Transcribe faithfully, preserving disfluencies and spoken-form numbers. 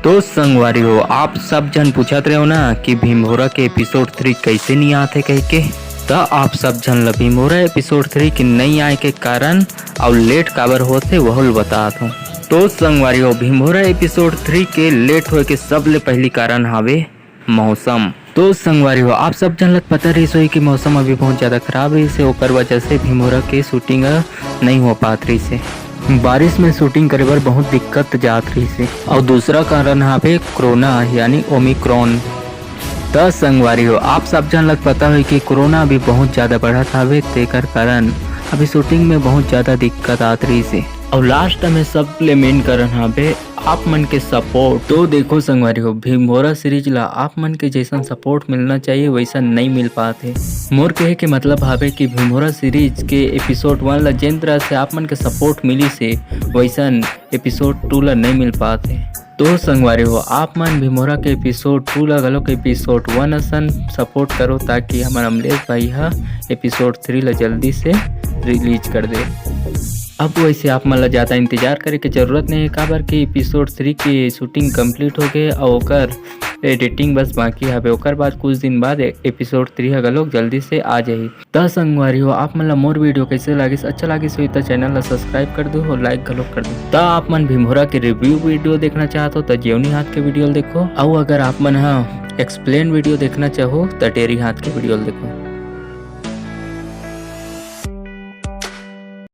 तो संगवारी हो, आप सब झन पूछत रहे हो ना कि भीमभोरा के एपिसोड थ्री कैसे नहीं आते कह के, त आप सब झन ल भीमभोरा एपिसोड थ्री के नहीं आए के कारण और लेट काबर होत हे, वहू ल बतात हूँ। तो संगवारी हो, भीमभोरा एपिसोड थ्री के लेट होए के सबले पहली कारण हावे मौसम। तो संगवारी हो, आप सब झन ल पता रहिस होही कि मौसम अभी बहुत ज्यादा खराब रहिस हे, ओकर वजह से भीमभोरा के शूटिंग ह नहीं हो पात रहिस हे। बारिश में शूटिंग करे बर बहुत दिक्कत जात रहिस हे। और दूसरा कारण हावे कोरोना यानी ओमिक्रॉन। त संगवारी हो, आप सब झन ल पता होही कि कोरोना अभी बहुत ज्यादा बढ़त हावे, तेकर कारण अभी शूटिंग में बहुत ज्यादा दिक्कत आत रहिस हे। और लास्ट में सबले मेन कारण हावे आप मन के सपोर्ट। तो देखो संगवारी हो, भीमभोरा सीरीज ला आप मन के जैसन सपोर्ट मिलना चाहिए, वैसन नहीं मिल पात हे। मोर कहे के मतलब हावे कि भीमभोरा सीरीज के एपिसोड वन ला जेन तरह से आप मन के सपोर्ट मिलिस हे, वैसन एपिसोड टू ला नहीं मिल पात हे। तो संगवारी हो, आप मन भीमभोरा के एपिसोड टू ला घलोक एपिसोड वन असन सपोर्ट करो, ताकि हमर अमलेश भाई ह एपिसोड थ्री ला जल्दी से रिलीज कर दे। अब वैसे आप मन ला ज्यादा इंतजार करे के जरूरत नहीं है, काबर कि एपिसोड थ्री के शूटिंग कंप्लीट हो गए और ओकर एडिटिंग बस बाकी हवे। ओकर बाद कुछ दिन बाद एपिसोड थ्री ह घलोक जल्दी से आ जाही। त संगवारी हो, आप मन ला मोर वीडियो कैसे लागिस? अच्छा लागिस होही त चैनल ला सब्सक्राइब कर दो और लाइक घलोक कर दो। त आप मन भीमभोरा के रिव्यू वीडियो देखना चाहत हो त जेवनी हाथ के वीडियो ल देखो, अउ अगर आप मन ह एक्सप्लेन वीडियो देखना चाहो त डेरी हाथ के वीडियो ल देखो।